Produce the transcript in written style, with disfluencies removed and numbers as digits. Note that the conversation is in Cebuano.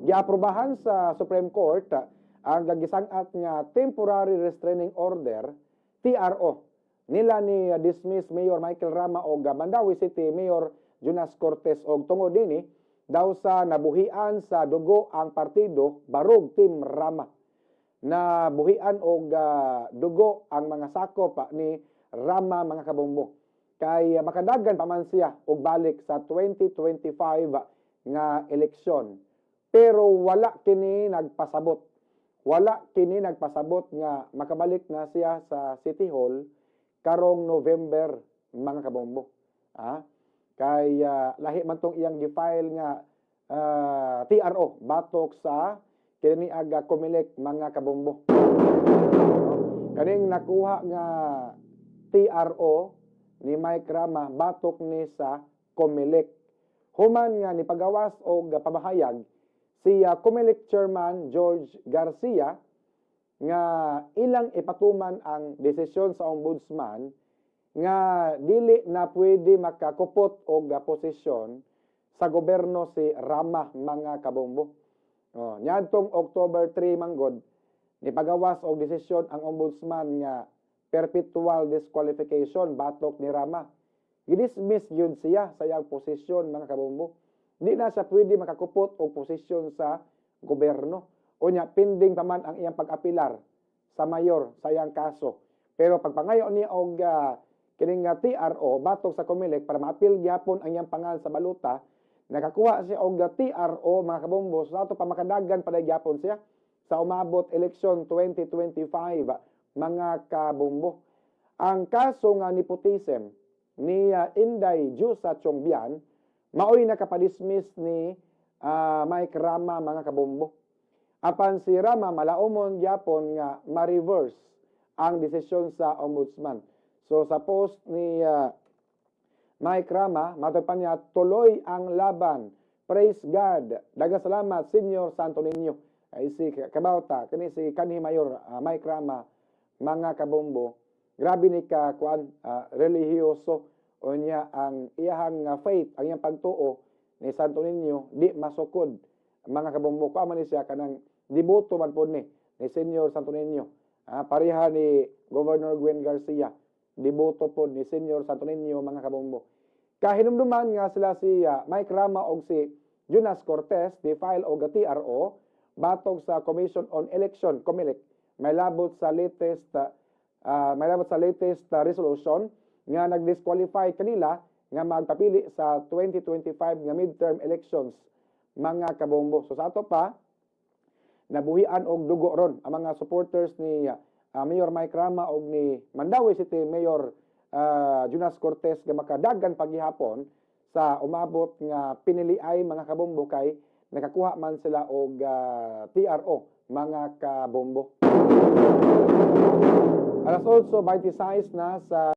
Giaprobahan sa Supreme Court ang gisang-at nga Temporary Restraining Order, TRO, nila ni dismiss Mayor Michael Rama og Mandaue City Mayor Jonas Cortes, og tungod dinhi daw sa nabuhian sa dugo ang partido Barog Team Rama. Nabuhian og dugo ang mga sakop ni Rama, mga kabombo, kay makadagan pa man siya og balik sa 2025 nga eleksyon, pero wala kini nagpasabot nga makabalik na siya sa City Hall karong November, mga kabombo, kay lahi man tong iyang gi-file nga TRO batok sa kini aga Comelec, mga kabombo, no? Kaning nakuha nga TRO ni Mike Rama batok ni sa Comelec human nga nipagawas og pamahayag si Comelec Chairman George Garcia nga ilang ipatuman ang desisyon sa ombudsman nga dili na pwede makakupot og posisyon sa gobyerno si Rama, mga kabombo. Oh, niadtong October 3 manggod nipagawas og desisyon ang ombudsman nga perpetual disqualification batok ni Rama. Gidismiss gyud siya sa iyang posisyon, mga kabombo. Di na siya pwede makakupot og posisyon sa gobyerno. Unya pending pa man ang iyang pag-apilar sa mayor sa iyang kaso. Pero pagpangayo niya og kining nga TRO batok sa Comelec para maapil gyapon ang iyang pangalan sa baluta, nakakuha siya og TRO, mga kabombo, sa ato pa makadagan pa gyapon siya sa umabot eleksyon 2025, mga kabombo. Ang kaso nga nepotism ni Inday Jusa Chongbian maoy nakapadismiss ni Mike Rama, mga kabombo. Apan si Rama malaumon gyapon nga ma-reverse ang desisyon sa ombudsman. So sa post ni Mike Rama, matod pa niya, "Tuloy ang laban. Praise God. Daghang salamat, Senior Santo Niño." Ay si Kabauta, kani si kanhi Mayor Mike Rama, mga kabombo. Grabe ni ka kuan relihiyoso. Unya ang iyahang faith, ang iyang pagtuo ni Santo Niño di masukod, mga kabombo. Kuan man ni siya, kanang deboto man pod ni Senior Santo Niño. Pareha ni Governor Gwen Garcia, deboto pod ni Senior Santo Niño, mga kabombo. Kahinumduman nga sila si Mike Rama og si Jonas Cortes di file og TRO batok sa Commission on Election, COMELEC, may labot sa latest resolution nga nag-disqualify kanila nga magpapili sa 2025 nga midterm elections, mga kabombo. So sa ato pa nabuhian og dugo ron ang mga supporters ni Mayor Mike Rama og ni Mandaue City Mayor Jonas Cortes nga makadagan paghihapon sa umabot nga piniliay, mga kabombo, kay nakakuha man sila og TRO, mga kabombo. Alas 8:26 na sa